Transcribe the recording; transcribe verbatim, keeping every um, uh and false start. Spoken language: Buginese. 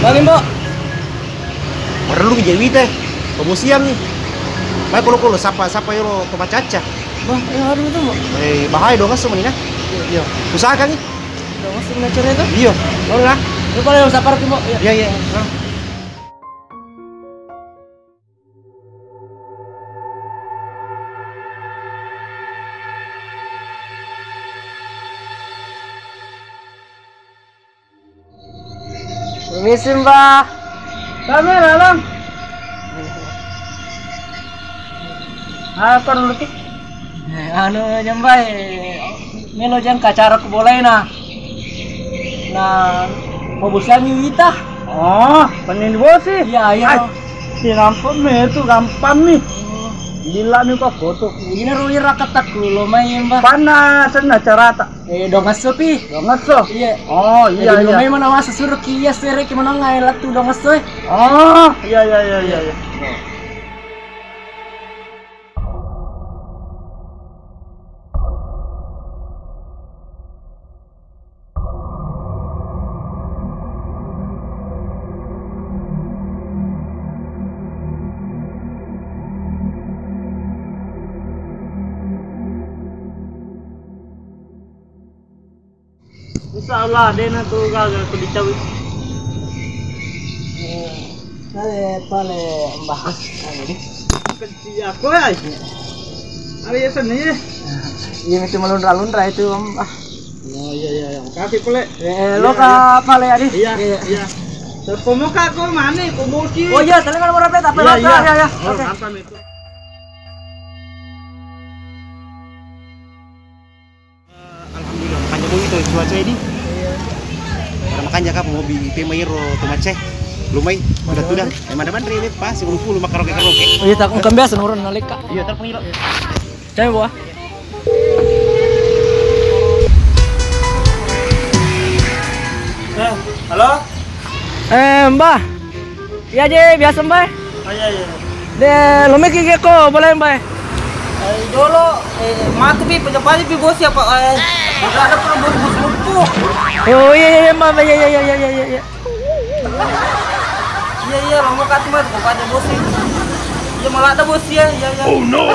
Bagi, Mbok. Marellu mi je wita e. Pabosiang ni. Mai kolo-kolo sapa, sapa ero to macacca. Bah, iya, aduh, itu, Mbok. Eh, bahaya dong, asu menina. Iya. Usahakan ni. Dong, asu menina cere itu. Iya. Boleh lah. Lu boleh sapar ki, Mbok. Iya. Iya, iya. Nah. Permisi, Mbah. Kami lalang. Apa dulu ki? Eh, anu, Nyambai, melo jangka acara ku bolai na. Nah, pabosiangi wita. Oh, paning bosi? Iya, iya. Ai, sinampun me itu gampang nih. Oh. Bila mi kok foto. Ini ro ira katakku lo mai, Mbah. Panas na carata. Eh, dong asso pi. Dong asso? Iya. Oh, iya, iya. Lo mai mana masa suruh ki iya sere ki mana ngai latu dong asso, eh. Oh, iya, iya, iya, iya, iya. Insya Allah, dena tu gaga ku dicawi. Pale, pale, Mbah. Kecil aku, ya. Hari ya, seni, ya. Iya, itu melunra-lunra itu, Mbah. Oh, iya, iya, iya. Makasih, Pale. Eh, lo ka pale, Adi? Iya, iya. Terpomo ka ko mane, ko moki. Oh iya, tadi kan ora peta, peta, iya, iya. Iya, iya. Oh, oke. Mantap itu. Eh, alhamdulillah, makanya mau itu cuaca ini. Iya. Pada makanya kah mau bi tema iro to macai. Lumai, udah tuh dah. Emang ada bandre ini pas sepuluh puluh makaroke-karoke. Oh iya, tak kan biasa nurun nalika. Iya, terpengilo. Cai, Mbah. Eh, halo? Eh, Mbah. Iya je, biasa, Mbah. Oh, iya, iya. De, lo meki ge ko, boleh, Mbah. Eh, dolo, eh, matu pi, pejabat pi bos ya, Pak. Eh, ada pernah bos, bos lupu. Oh, iya, iya, iya, Mbah, iya, iya. Iya, iya, lama katu mah, kok ada bos ini. Iya, malah ada bos ya, iya, iya. Oh no.